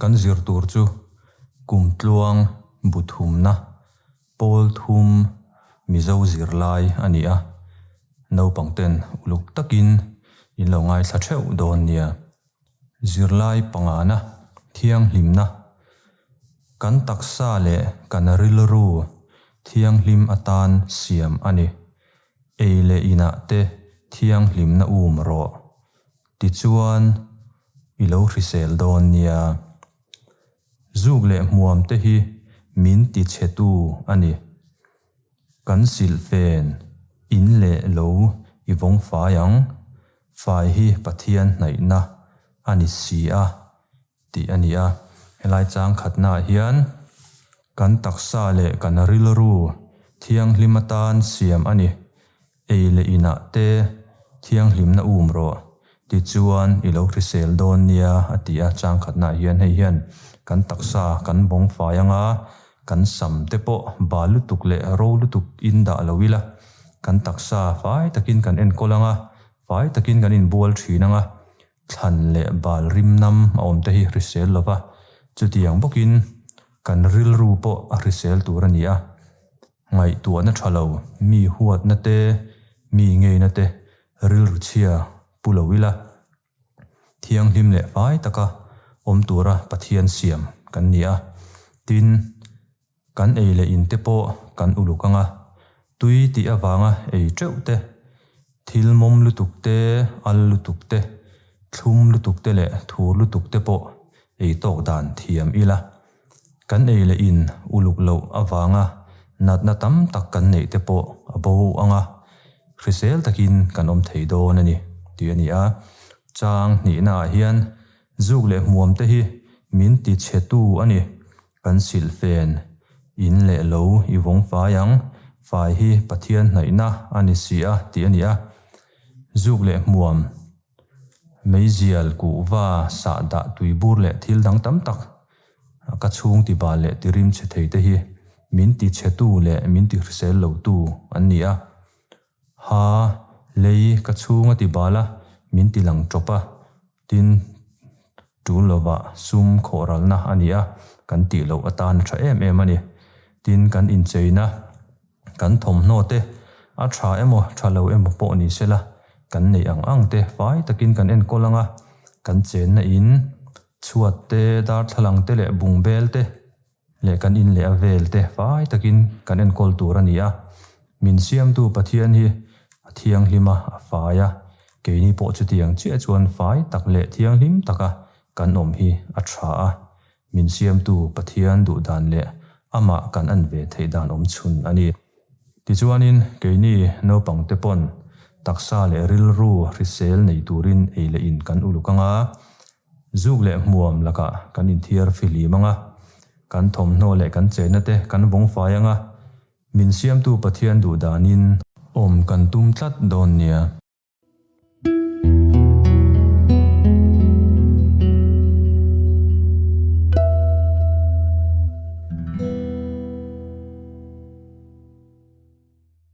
kan zir tur chu kumtluang bu thumna pawl thum Mizo zirlai a ni a, naupangten uluk takin in lo ngaithla theuh dawn nia. Zirlai pangana thianghlimna, kan taksa leh kan rilru thianghlim atan siam a ni. Ei leh inah te thianghlimna um rawh. Tichuan, i lo hrisel dawn nia. Zuk leh hmuam te hi min tichhetu a ni. Kan silhfen in leh lo i vawng fai ang, fai hi Pathian hnaihna a ni si a, tih a ni a. Helai chang khatnaah hian kan taksa leh kan rilru thianghlim atan siam a ni. Ei leh inah te thianghlimna um rawh, tichuan i lo hrisel dawn nia a ti a, chang khatnaah hian hei hian kan taksa kan bawng fai anga kan sam te pawh bal lutuk leh ro lutuk in dah lo ila, kan taksa fai takin kan enkawl anga, fai takin kan inbual thin anga, thlan leh bal rim nam a awm te hi hrisel lova, chutiang bawkin kan rilru pawh a hrisel tur a ni a. Ngaihtuahna tha lo, mi huatna te, mi ngeina te rilru chhia pu lo ila, thianghlim leh fai taka awm tura Pathian siam kan ni a. Tin, kan ei leh in te pawh kan uluk ang a, tui tih avanga ei teuh te, thil mawm lutuk te, al lutuk te, thlum lutuk te leh thur lutuk te pawh ei tawk dan thiam ila. Kan ei leh in uluk loh avanga natna tam tak kan neih te pawh a bo ang a, hrisel takin kan awm thei dawn a ni, tih a ni a. Chang hnihnaah hian zuk leh hmuam te hi min ti chhetu a ni. Kan silhfen in leh lo i vawng fai ang, fai hi Pathian hnaihna a ni si a, tih a ni a. Zuk leh hmuam Meizial, kuhva, sahdah, tuibur leh thil dang tam tak ka chhung tibal leh tirim chhe thei te hi min ti chhetu leh min ti hrisel lotu an ni a. Ha, lei ka chhung a tibal a, min ti lang tawp a, tin, tul lovah sum khawhralna a ni a, kan tih loh atan a tha em em a ni. Tin, kan incheina. Kan thawmhnaw te a tha emaw tha lo emaw pawh ni sela, kan neih ang ang te fai takin kan enkawl ang a, kan chenna in chhuat te, darthlalang te leh bungbel te leh kan in leh a vel te fai takin kan enkawl tur a ni a. Min siamtu Pathian hi a thianghlim a, a fai a, keini pawh chutiang chiah chuan fai tak leh thianghlim taka kan awm hi a tha a. Min siamtu Pathian duh dan leh amah kan an ve theih dan awm chhun a ni. Tichuanin keini naupangte pawn taksa leh rilru hrisel nei turin ei leh in kan uluk ang a, zuk leh hmuam lakah kan inthiar fihlim ang a, kan thawmhnaw leh kan chenna te kan vawng fai ang a, min siamtu Pathian duh danin awm kan tum tlat dawn nia.